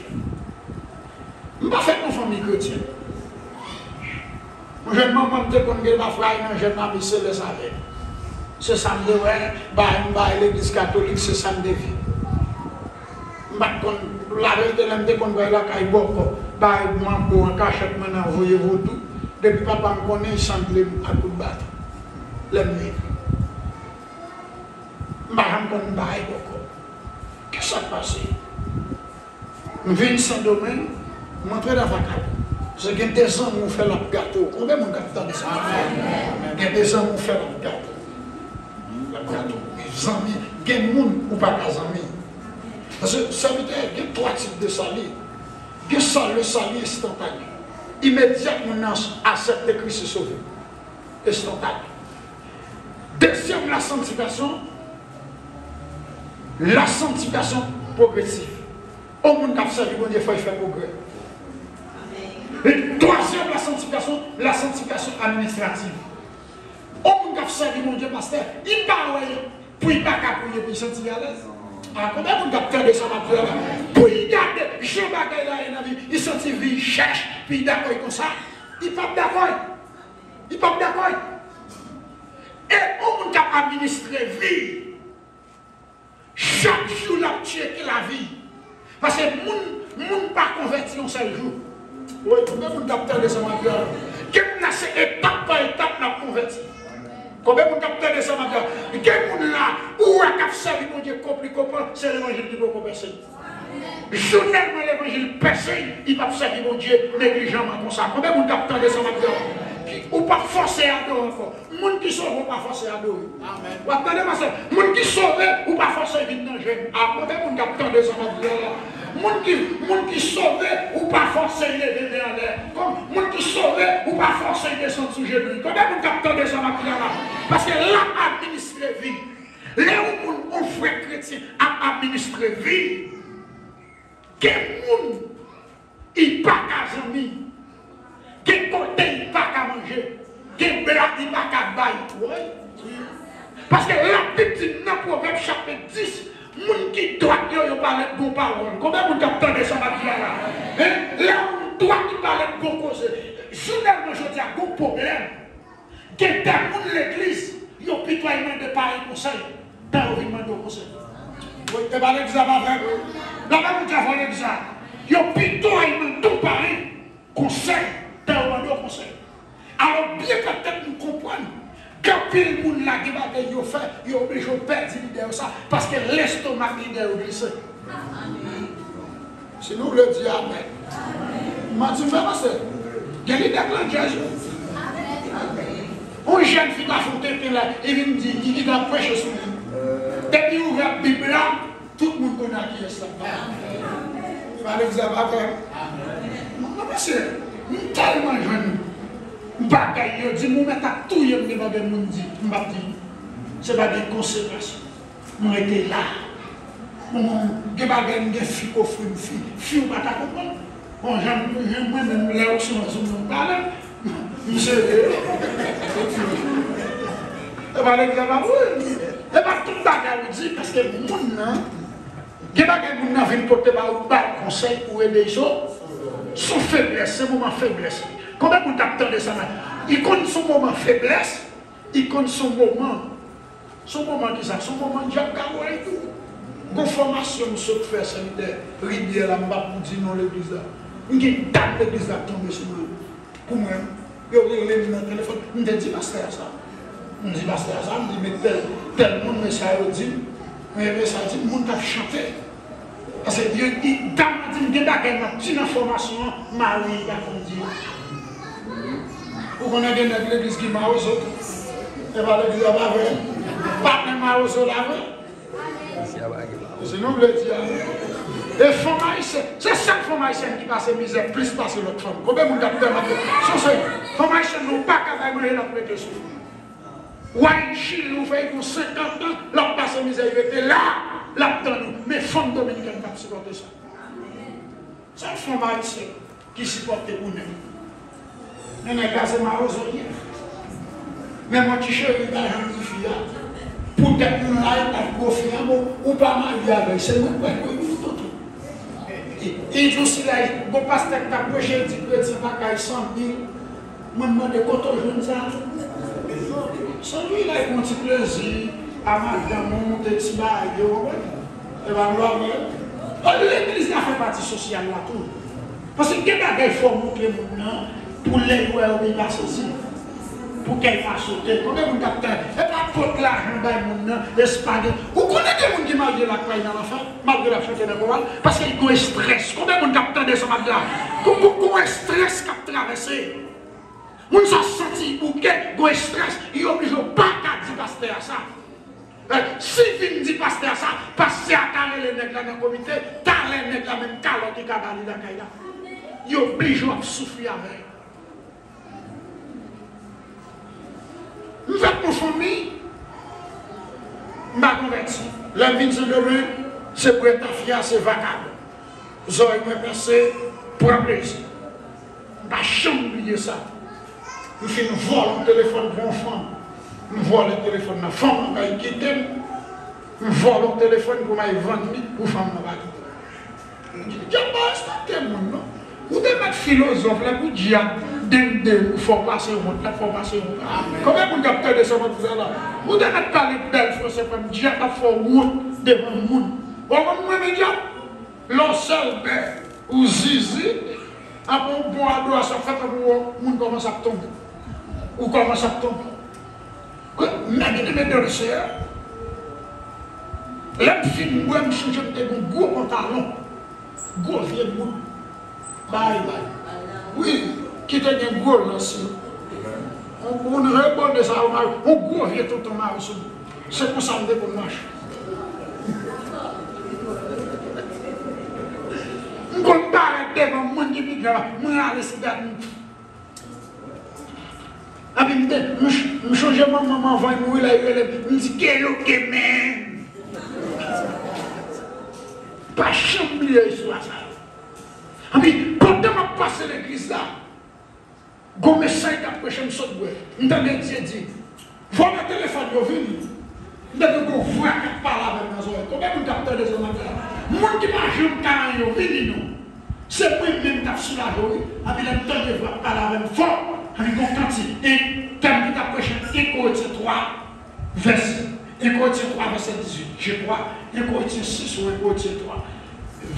M pa fèt nan fanmi kretyen. Mwen jwenn manman m te konn gen lafwa nan jèn mami selès avè l. Se sa m te wè, bay m bay legliz katolik, se sa m te viv. M pa t konn, laverite, lè m te konn pral lakay bòkò, bay manbo an kachèt mwen nan voye vodou, depi papa m konnen, l sanble m ak kout baton. Lè m vini. M pa janm konn bay bòkò. Kisa k pase? M vin Sendomeng, m antre nan vakabon. Paske gen de zanmi w fè l ap gate w. Konbyen moun k ap tande sa? Gen de zanmi w fè l ap gate w. L ap gate w. Zanmi, gen moun ou pa ka zanmi. Paske sèvitè, gen twa tip de sali. Gen sa, le sali enstantane. Imedyat moun nan aksepte Kris e sove. Enstantane. Dezyèm, la sanktifikasyon. La sanktifikasyon pwogresif. On moun k ap sèvi Bondye, fò l fè pwogrè. E twazyèm, la sanktifikasyon, la sanktifikasyon administrativ. On moun k ap sèvi Bondye, pastè, li pa wè pou li pa ka priye, pou li santi li alèz. A, konbyen moun k ap tande sa m ap di la? Pou li gade jan bagay la ye nan vi, li santi vi chèch, pou li dakò konsa. Li p ap dakò. Li p ap dakò. E on moun k ap administre vi, chak jou l ap tcheke lavi. Paske moun, moun pa konvèti yon sèl jou. Wi, konbyen moun k ap tande sa m ap di la? Gen moun la se etap pa etap l ap konvèti. Konbyen moun k ap tande sa m ap di la? Gen moun la, ou wè k ap sèvi Bondye konplikopan, se levanjil ki poko pèse. Jounèlman levanjil pèse, li p ap sèvi Bondye neglijanman konsa. Konbyen moun k ap tande sa m ap di la? Ou p ap fòse adore ankò. Moun ki sove, ou pa fòse adore. Amèn. W ap tande, pastè? Moun ki sove, ou pa fòse vin nan jèn. A, konbyen moun k ap tande sa m ap di la? Moun ki, moun ki sove, ou pa fòse leve men anlè. Kòm, moun ki sove, ou pa fòse desann sou jenou. Konbyen moun k ap tande sa m ap di la? Paske l ap administre vi. Lè yon moun, yon frè kretyen ap administre vi, gen moun li pa ka zanmi, gen kote li pa ka manje, gen blag li pa ka bay. Wi. Paske Labib di nan Pwovèb chapit dis, moun ki dwat yo, yo pa lèd gon pawòl. Konbyen moun k ap tande sa m ap di la la? Hein? Lè yon moun dwat, li pa lèd gon koze. Jounèlman jodi a, gon pwoblèm. Gen de moun legliz, yo pito al mande paran konsèy, dan yo vin mande w konsèy. Wi, e pa legliz la pa vre. Lè Bondye fè legliz la, yo pito al mande w paran konsèy, dan yo mande w konsèy. Alò, byen petèt nou konprann, gen anpil moun la, gen bagay yo fè, yo oblije yo pèdi lidè yo sa, paske lestomak lidè yo glise. Si nou vle di amèn. Manti m fè, pastè? Gen lidè k landjèz, wi. Yon jèn fi ka fè yon tenten la, li vin di, li gentan preche sou li. Depi l ouvè Bib la, tout moun konnen a kiyès l ap pale. Li pa legliz la pa vre. Mwen, mwen panse, m tèlman jwenn bagay yo di m, ou mèt ap touye m, gen bagay moun di, m p ap di. Se bagay konsekrasyon. M rete la. Mwen, gen bagay m gen fi k ofri m fi. Fi ou pa ta konprann. Bon, jan m, jan mwen menm lè yo sou mwen sou mwen pale, m sere. E pa legliz la pa vre. E pa tout bagay ou di, paske moun nan, gen bagay moun nan vin pote ba ou, ba ou konsèy pou ede l sou, sou feblès, se moman feblès li. Konbyen moun t ap tande sa la? Li konn son moman feblès, li konn son moman. Son moman kisa? Son moman dyab ka wè l tou. Gon fòmasyon m sot fè, sèvitè, Ribyè la, m p ap di non legliz la. M gen dat legliz la tonbe sou mwen. Pou mwen, yo rele m nan telefòn. M te di pastè a sa. M di pastè a sa, m di, men tèl, tèl moun, men sa yo di m. Men, men sa di m, moun k ap chante. Paske yo, dam nan di m gen bagay m ap di nan fòmasyon an, mari li pa konn di yo. Ou konnen gen nèg legliz ki mawozo tou. E pa legliz la pa vre. Patnè mawozo la vre. Si nou vle di a. E fanm ayisyèn, se sèl fanm ayisyèn ki pase mizè plis pase lòt fanm. Konbyen moun k ap pèmèt yo? Sonje, fanm ayisyèn nou pa ka bay manje, l ap rete soufri. Wa Chili, ou fè yon senkant an, l ap pase mizè, li rete la, l ap tann ou. Men fanm dominikèn p ap sipòte sa. Sèl fanm ayisyèn. ki sipòte pou nèg. Men nèg la se mawozo li ye. Men mon ti cheri pa janm di fi a. Poutèt moun la, e pa gwo fi a, bon, ou pa marye avè l, se mwen k pral peye pou tout ou. E, e jou sila, gon pastè k t ap preche, l di kretyen pa kay san mil. Mwen mande kote w jwenn sa? San mil la, e pou yon ti plezi a madanm ou, te ti bagay, ou konprann? E pa glwa vre. Legliz la fè pati sosyal la tou. Paske gen bagay fò w montre moun nan pou lè l wè w li pa sezi. Pou kè l pa sote. Konbyen moun k ap tande? E pa pot lajan bay moun nan, e si pa gen. Ou konnen gen moun ki marye lakay nan lanfè, malgre l ap chante nan koral, paske l gen estrès. Konbyen moun k ap tande sa m ap di la? Gon, gon, gon estrès k ap travèse. Moun sa santi bouke, gon estrès, li oblije w pa ka di pastè a sa. Eh, si vin di pastè a sa, pastè a ka rele nèg la nan komite, talè nèg la menm kalòt li ka ba li lakay la. Li oblije w ap soufri avè l. M fèt nan fanmi, m pa konvèti. Lè m vin Sendomeng, se bwè tafya, se vakabon. Zòrèy mwen pèse, pran plezi. M pa janm bliye sa. M fin vòlè yon telefòn pou yon fanm. M vòlè telefòn nan, fanm nan pa kite m. M vòlè yon telefòn pou m al vann li, pou fanm nan pa kite m. M di, dyab pa respekte moun, non. Ou te mèt filozòf, lè pou dyab dende ou, fò w pase wont, l ap fè w pase wont. Konbyen moun k ap tande sa m ap di la? Ou te mèt pale bèl franse, frè m, dyab ap fè w wont devan moun. Ou konn mwen, men dyab? Lè w sèlbè, ou zizi, apre yon bon adorasyon fèt, apre w wè moun kòmanse ap tonbe. Ou kòmanse ap tonbe. Mè byeneme dan le Seyè, lè m fin bwè, m sonje m te gen yon gwo pantalon, gwo vye bout, bay, bay. Wi, ki te gen gwo lans yo. Yon, yon rebone sa yo, yon gwo vye tonton mare sou li. Se konsa m te konn mache. M konn parèt devan moun ki pi gran, mwen ale sou gad m. Epi m te, m ch-, m chonje manman m anvan l mouri la, li rele m, m di, "Keloke, man." Pa janm bliye istwa sa yo. Epi, pandan m ap pase legliz la, gon mesaj k ap preche, m sot bwè. M tande Dye di, "Vòlè telefòn yo vini." M tande gon vwa k ap pale avè m nan zòrèy. Konbyen moun k ap tande sa m ap di la? Moun ki pa janm ka anyen yo vini non. Se mwen menm k ap soulaje w, wi. Epi lè m tande vwa k pale avè m fò, epi gon kantik, en, tèm ki t ap preche, en Korentyen twa, vès, en Korentyen twa, vèsè dizuit, je crois, en Korentyen sis ou en Korentyen twa,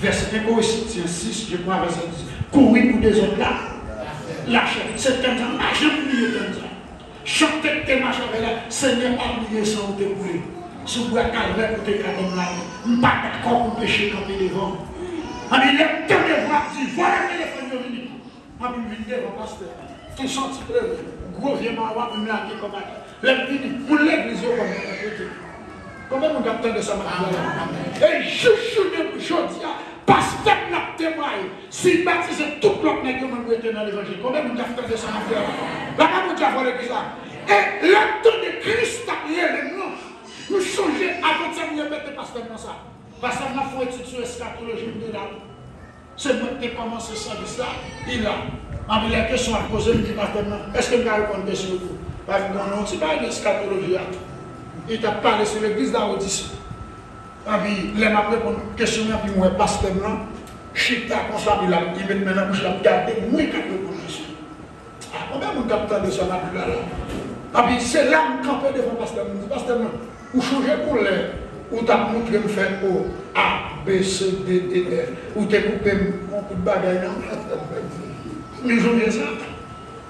vès, en Korentyen sis, je crois, vèsè dizuit. Kouri pou dezòd la, lachè. Se tèm sa, m pa janm bliye tèm sa. Chak tèt te mache avè l la, Senyè, pa bliye san ou te koule sou bwa Kalvè pou te ka ban m lavi. M pa dakò pou peche kanpe devan m. Epi lè m tande vwa ap di, "Vòlè telefòn yo vini." Epi m vin devan pastè a. Tou santi plere, gwo vye mawa, m lage kòm ate. Lè m vini, moun legliz yo konn mwen rete. Konbyen moun k ap tande sa m ap di la? E jis jounen jodi a, pastè m nan ap temwaye. Si l batize tout lòt nèg yo, mwen m rete nan levanjil. Konbyen moun k ap tande sa m ap di la? Lakay Bondye avè legliz la. E lè m tande Kris t ap rele m nan, m sonje avantyè m repete pastè m nan sa. Pastè m nan fè yon etid sou eskatoloji, m te la tou. Se mwen ki te kòmanse sèvis la, li la. Anpi lè kesyon ap poze, m di pastè m nan, èske m ka reponn kesyon yo tou? Paske m konnen yon ti bagay de eskatoloji a tou. Li t ap pale sou legliz Laodise. Epi, lè m ap reponn kesyon yo, epi m wè pastè m nan chita konsa, epi l ap, li met men nan bouch, l ap gade mwen k ap reponn kesyon. A, konbyen moun k ap tande sa m ap di la la? Epi, se la m kanpe devan pastè m, m di, "Pastè m nan, ou chonje pou lè ou t ap montre m fè O, A, B, C, D, E, F, ou te koupe m yon kout bagay nan men?" M sonje sa.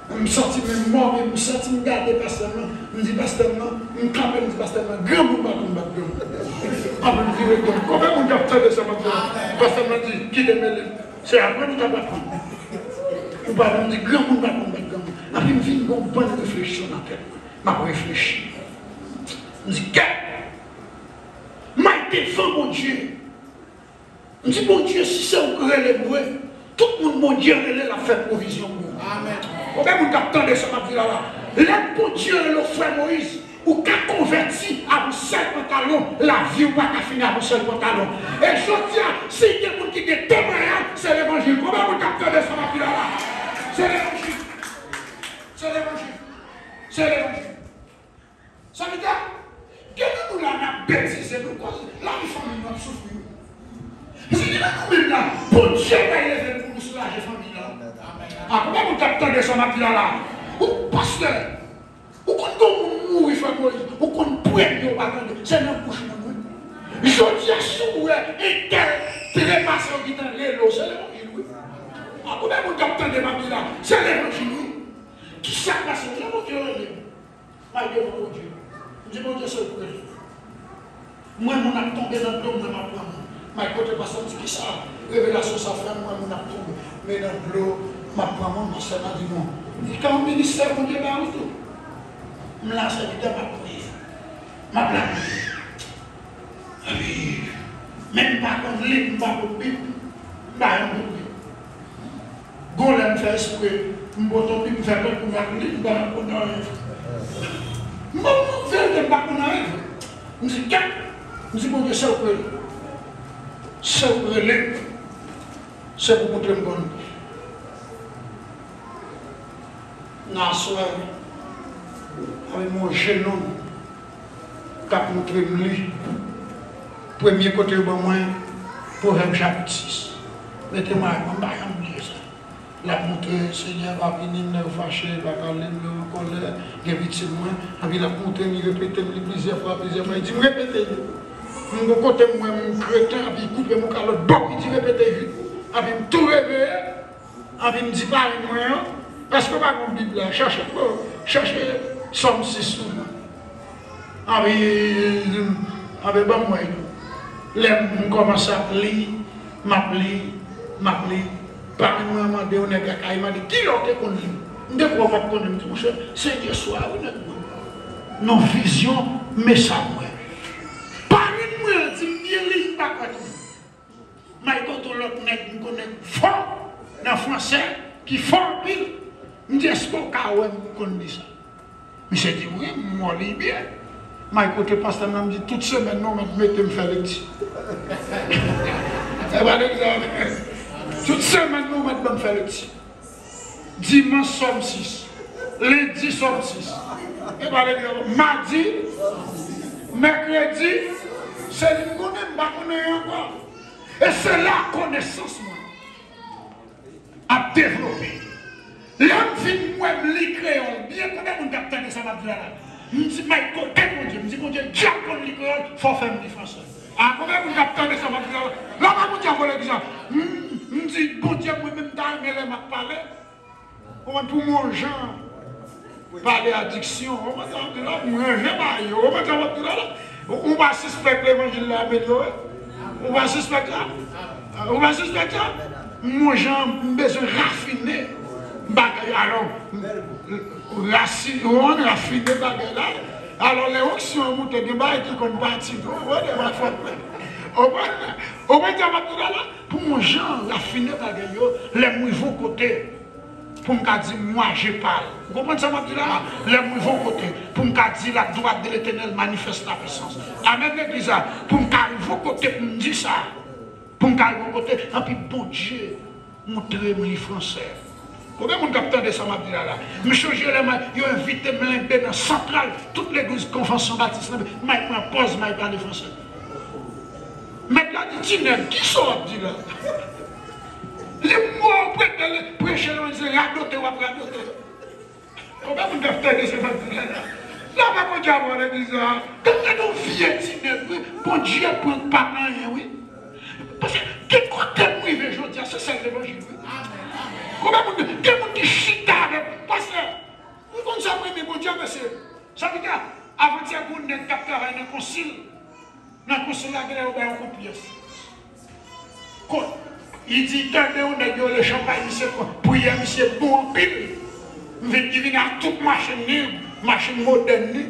M santi men m move, m santi m gade pastè m nan. M di pastè m nan, m kanpe, m di pastè m nan, "Granmoun pa konn bat granmoun." Apre m vire do m. Konbyen moun k ap tande sa m ap di la? Pastè m nan di, "Kite mele. Se apre nou t ap aprann. Ou pa konn di granmoun pa konn bat granmoun." Apre m vin gen yon bann refleksyon nan tèt mwen. M ap reflechi. M di, "Kèt! M al devan Bondye." M di, "Bondye, si se ou k rele m vre, tout moun Bondye rele, l ap fè pwovizyon pou ou." Amèn. Konbyen moun k ap tande sa m ap di la la? Lè Bondye rele w, frè Moyiz, ou ka konvèti avèk yon sèl pantalon, lavi w pa ka fini avèk yon sèl pantalon. E jodi a, si gen moun ki gen temwayaj, se levanjil. Konbyen moun k ap tande sa m ap di la la? A, konbyen moun k ap tande sa m ap di la la? Ou pastè, ou konn gen moun mouri, frè Moyiz, ou konn prèmye ou pa tande, se nan bouch moun, wi. Jodi a, si w wè entèl trepase, yo gentan rele w, se levanjil, wi. A, konbyen moun k ap tande m ap di la? Se levanjil, wi. Kisa k pase? Levanjil rele m. M al devan Bondye. M di, Bondye, se ou k rele. M wè moun ap tonbe nan dlo, m wè m ap pran moun. M al kote pastè, m di, kisa revelasyon sa fè m, m wè moun ap tonbe. Men nan dlo, m ap pran moun, pastè m a di, bon. Li ka yon ministè Bondye ba ou tou. M la sèvitè, m ap priye. M ap lapriyè. Epi, men m pa konn li, m pa konn Bib, m pa janm konn li. Gon lè m fè espre, m pote yon Bib, m fè tankou m ap li, m pa konn anyen. M ba w verite, m pa konn anyen vre. M di, gad, m di, Bondye, se ou k rele. Se ou k rele m. Se pou w montre m konn. Nan aswè, avèk yon jenòm k ap montre m li. Premye kote yo ban mwen, Pwovèb chapit sis. Mete mwen, mwen pa janm bliye sa. L ap montre, Senyè pa pini m lè yo fache, li pa kale m lè yo an kòlè, gen pitit mwen, epi l ap montre m, li repete m li plizyè fwa, plizyè fwa, li di m repete li. M gon kote m wè m kreten, epi li koupe m yon kalòt bò, li di repete li vit, epi m tou reveye. Anvi m di parenn mwen an, èske w pa gen yon Bib la? Chache pou, chache Sòm sis pou mwen. Anvi, anvi ban m wè l. Lè m kòmanse ap li, m ap li, m ap li. Parenn mwen an mande yon nèg lakay, mande, kilè w te konn li? M te kwè w pa t konnen. M di, monchè, se yèswa wi nèg mwen. Nan vizyon, men sa m wè. Parenn mwen an di m byen li, m pa kwè tou. M al kote yon lòt nèg m konnen fò nan fransè, ki fò anpil. M di, èske w ka wè m konn li sa? Misye di, wi, m wè w li byen. M al kote pastè m nan, m di, tout semèn non mèt mete m fè lekti. E pa legzanp. Tout semèn non mèt ban m fè lekti. Dimanch, Sòm sis. Lendi, Sòm sis. E pa legzanp. Madi, mèkredi, se li m konnen, m pa konnen ankò. E se la konesans mwen ap devlope. Lè m fin wè m li kreyòl byen, konbyen moun k ap tande sa m ap di la la? M di, Michael, tèt Bondye, m di, Bondye, djab konn li kreyòl, fò w fè m li fransè. A, konbyen moun k ap tande sa m ap di la la? Lè m ap Bondye a vole egzanp. M, m di, Bondye, mwen menm m ta renmen lè m ap pale. Ou konprann, pou m yon jan pale a diksyon, ou konprann sa m ap di la, m ranje bagay yo, ou konprann sa m ap di la la. Ou, ou pa sispèk levanjil la amelyore? Ou pa sispèk sa? Ou pa sispèk sa? M yon jan, m bezwen rafine bagay, alò, rasi-, ou konprann, rafine bagay la. Alò, lè onksyon an moute, gen bagay ki konn pati tou, ou konprann, ou konprann, ou konprann sa m ap di la la? Pou m yon jan rafine bagay yo, lè m rive yon kote, pou m ka di, moi, je parle. Ou konprann sa m ap di la? Lè m rive yon kote, pou m ka di, la droite de l'Éternel manifeste la puissance. Amèn, legliz la. Pou m ka rive yon kote, pou m di sa. Pou m ka rive yon kote, anpi Bondye montre m li fransè. Konbyen moun k ap tande sa m ap di la la? M chonje lè m, yo envite m lenbe nan Santral, tout legliz Konvansyon Batis lenbe, m al pran pòz, m al pale fransè. Mèt la di, ti nèg, kisa w ap di la? Li mò, ou prete l, preche l, se radote w ap radote. Konbyen moun k ap tande sa m ap di la la? Lè pa Bondye ap wè legliz la, gade yon vye ti nèg, wi. Bondye pran pa anyen, wi. Paske gen kote m rive jodi a, se sèl levanjil, wi. Konbyen moun, gen moun ki chita avèk pastè. Ou konn sa m renmen Bondye, mesye. Sa ki ta, avantyè, gen yon nèg k ap travay nan konsil. Nan konsil la, genlè yo bay yon kout pyès. Kot, li di, tande yon nèg yo rele Chanpay, misye pran priyè, misye bon anpil. M vin, li vin ak tout machin li, machin modèn li.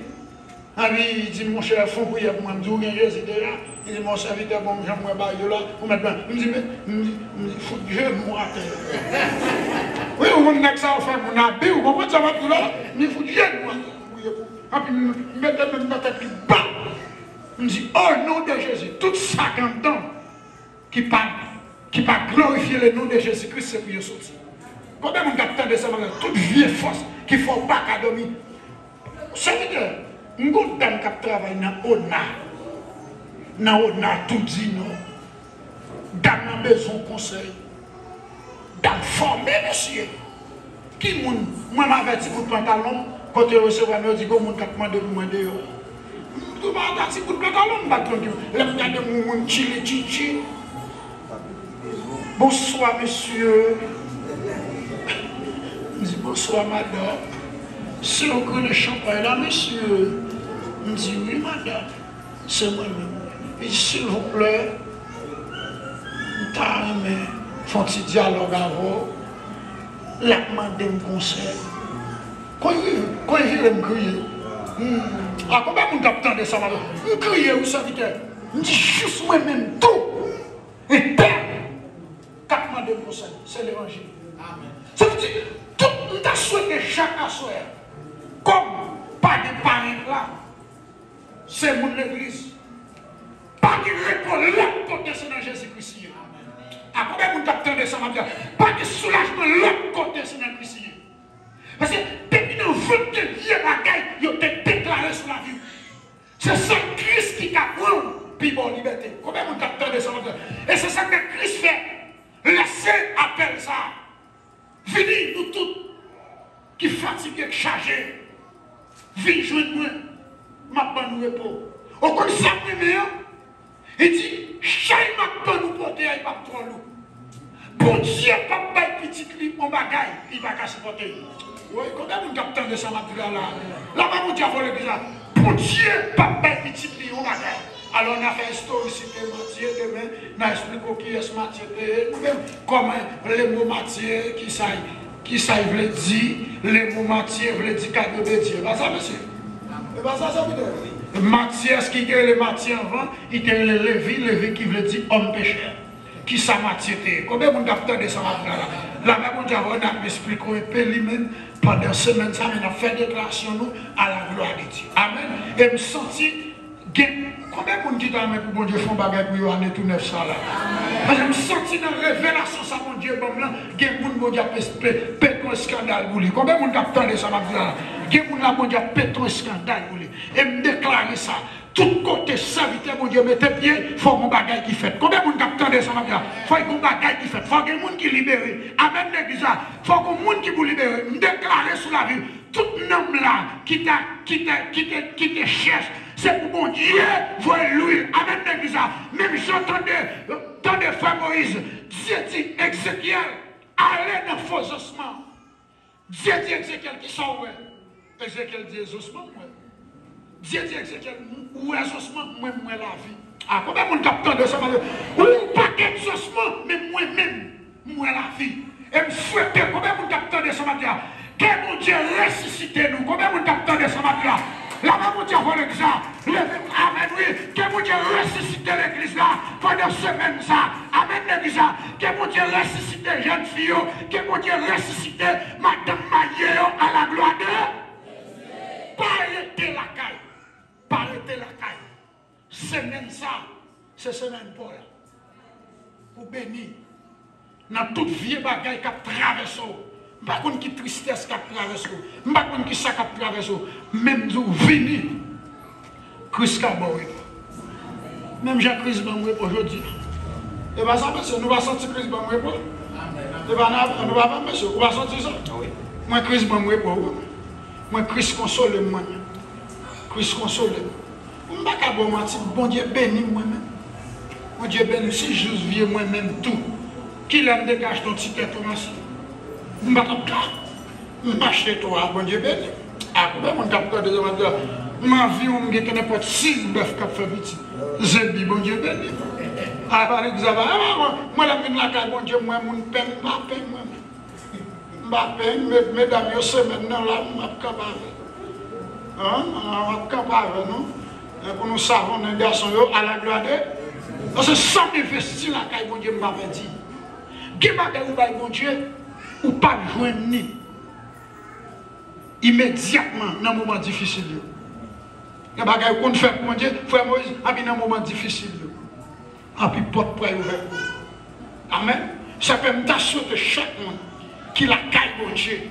Anpi li di, monchè, fè yon priyè pou mwen. M di, ou gen Jezi deja? Li di, mon sèvitè, bon, jan m wè bagay yo la, ou mèt ban. M di, men, m di, m di, fout jenou atè. Wi, ou konn nèg sa yo fè moun abi, ou konprann sa m ap di la? M di, fout jenou atè, m priye pou ou. Anpi m mete men m nan tèt li, bam! M di, o non de Jezi, tout sa k anndan ki pa, ki pa glorifye le non de Jezi Kris, se pou yo soti. Konbyen moun k ap tande sa maten? Tout vye fòs ki fè w pa ka dòmi. Sèvitè, m gon dam k ap travay nan ona. Nan ona, tou di non. Dam nan bezwen konsèy. Dam fòme, mesye. Ki moun? Mwen m avè ti bout pantalon m, kote yo resevwa m, yo di gon moun k ap mande pou mwen deyò. M tou pa ta ti bout pantalon m, m pa t konn ki moun. Lè m gade moun, moun tchili tchitchi. Bonswa, mesye. M di, bonswa, madanm. Se ou k rele chanpay la, mesye? M di, wi, madanm. Se mwen menm. Li di, silvouplè, m ta renmen fè yon ti dyalòg avè w. L ap mande m konsèy. Kon l vire, kon l vire, m kriye. Hmm. A, konbyen moun k ap tande sa, madanm? M kriye, wi, sèvitè. M di, jis mwen menm tou. Yon pèp k ap mande m konsèy. Se levanjil. Amèn. Sa vle di, tout, m ta swete chak aswè, kòm pa gen parèt la, se moun legliz. Pa gen repo lòt kote, se nan Jezi Kris li ye. A, konbyen moun k ap tande sa m ap di a? Pa gen soulajman lòt kote, se nan Kris li ye. Paske depi nan vant gen vye bagay yo te deklare sou lavi w. Se sèl Kris ki ka pran w pi ba w libète. Konbyen moun k ap tande sa m ap di a? E se sa k fè Kris fè lanse apèl sa a. Vini, nou tout ki fatige, k chaje, vin jwenn mwen, m ap ban nou repo. Ou konn sa m renmen an? Li di, chay m ap ban nou pote a, li p ap twò lou. Bondye p ap bay pitit li yon bagay li pa ka sipòte. Wi, konbyen moun k ap tande sa m ap di la la? Lamen Bondye avè legliz la. Bondye p ap bay pitit li yon bagay. Alò, n a fè istorisite Matye, demen, n a esplike w kiyès Matye te ye, nou menm, kòman le mo Matye, ki sa, ki sa l vle di, le mo Matye vle di kado de Dye. E pa sa, mesye? E pa sa, sèvitè? Matye, èske li te rele Matye anvan? Li te rele Levi, Levi ki vle di òm pechè. Kisa Matye te ye? Konbyen moun k ap tande sa m ap di la la? Lamen Bondye avè w, n ap esplike w enpe li menm pandan semèn sa, men n ap fè deklarasyon nou à la gloire de Dieu. Amèn. E m santi gen, konbyen moun ki ta renmen pou Bondye fè yon bagay pou yo ane tou nèf sa la? Paske m santi nan revelasyon sa Bondye ban m lan, gen moun Bondye ap espe-, pete yon eskandal pou li. Konbyen moun k ap tande sa m ap di la la? Gen moun la Bondye ap pete yon eskandal pou li. E m deklare sa. Tout kote sèvitè Bondye mete pye, fò gon bagay ki fèt. Konbyen moun k ap tande sa m ap di la? Fò gon bagay ki fèt. Fò gen moun ki libere. Amèn, legliz la. Fò gon moun ki pou libere. M deklare sou lavi w, tout nanm la ki ta, ki te, ki te, ki te chèch, se pou Bondye voye lwil. Amèn, legliz la. Menm jan tande, tande frè Moyiz, Dye di Ezekyèl, ale nan fo zansman. Dye di Ezekyèl, kisa w wè? Ezekyèl di, e zansman m wè. Dye di Ezekyèl, ou wè zansman, mwen, m wè lavi. A, konbyen moun k ap tande sa m ap di? Ou wè yon pakèt zansman, men mwen menm, m wè lavi. E m swete, konbyen moun k ap tande sa m ap di a? Ke Bondye resisite nou. Konbyen moun k ap tande sa m ap di a? Lamen Bondye avè legliz la. Leve, amèn, wi. Ke Bondye resisite legliz la pandan semèn sa. Amèn, legliz la. Ke Bondye resisite jèn fi yo. Ke Bondye resisite madanm marye yo à la gloire de. Pa rete lakay. Pa rete lakay. Semèn sa, se semèn pa w la. Pou beni. Nan tout vye bagay k ap travèse w. M pa konn ki tristès k ap travèse w. M pa konn ki sa k ap travèse w. Men m di w, vini. Kris ka ba w repo. Menm jan Kris ban m repo jodi a. E pa sa, mesye, nou pa santi Kris ban m repo? E pa nan, nou pa, mesye, ou pa santi sa? Mwen, Kris ban m repo, wi. Mwen, Kris konsole m, mwen menm. Kris konsole m. M pa ka ba w manti, Bondye beni m mwen menm. Bondye beni m, si Jezi vye mwen menm tou. Kilè m te ka achte yon tikè tou, mesye? M pa t ap ka. M achte twa, Bondye beni m. A, konbyen moun k ap tande sa m ap di la? M anviwon m gen nenpòt sis bèf k ap fè pitit. Zebi, Bondye beni m. A, pa legliz la, pa, a, mwen, mwen, lè m vin lakay Bondye, m wè moun penn, m pa penn mwen menm. M pa penn, me-, medam yo, semèn nan la, m ap kanpe avè nou. An, m ap kanpe avè nou. E pou nou savonnen gason yo, à la gloire de. Paske sa m envesti lakay Bondye, m pa pèdi. Gen bagay ou bay Bondye, ou p ap jwenn li imedyatman nan moman difisil yo. Gen bagay ou konn fè pou Bondye, frè Moyiz, anpi nan moman difisil yo, anpi pòt pral ouvè pou ou. Amèn. Sa fè m ta swete chak moun ki lakay Bondye,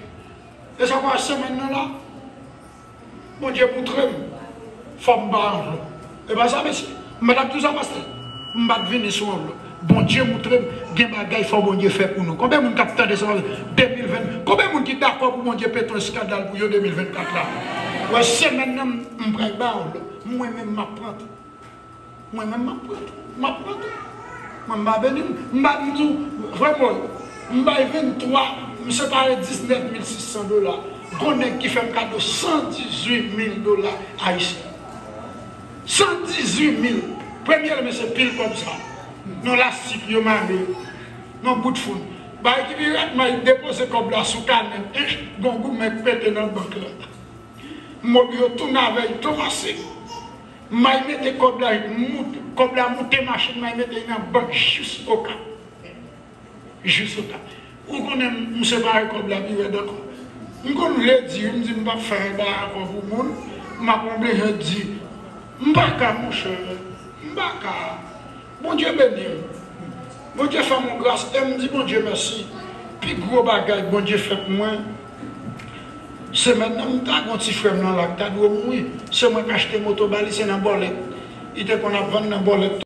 e sa kwa semèn nan la, Bondye moutre m, fò m ba anvlòp. E pa sa, mesye? M pa t ap di w sa, pastè? M pa t vini sou anvlòp. Bondye moutre m, gen bagay fò Bondye fè pou nou. Konbyen moun k ap tande sa? De mil ven, konbyen moun ki dakò pou Bondye pete yon eskandal pou yo de mil vennkat la. Wè, semèn nan, m, m pral ba w, mwen menm m ap pran tou. Mwen menm m ap pran tou. M ap pran tou. Mwen m pa beni m. M pa di w, frè Paul, m bay venntwa, m separe diznèf mil sis san dola. Gon nèg ki fè m kado san dizuit mil dola ayisyen. San dizuit mil. Premye l, men se pil kòb sa. Nan lastik yo mare. Nan bout foun. Bay ki pi rèd, mwen depoze kòb la sou kanè. Ench, gon goumen k pete nan bank la. Mòb yo tounen avè l, tonmase. May mete kòb la, moute, kòb la moute machin, may mete nan bank jis o ka. Jis o ka. Ou konnen m separe kòb la pi rèd ankò. M konn vle di wi, m di m p ap fè anba akò pou moun, m ap oblije di, m pa ka, monchè, m pa ka. Bondye beni m. Bondye fè m yon gras e m di Bondye mèsi. Pi gwo bagay Bondye fè pou mwen, semèn nan m ta gon ti frè m nan la k ta dwe mouri. Se mwen k achte moto ba li, se nan bòlèt. Li te konn ap vann nan bòlèt.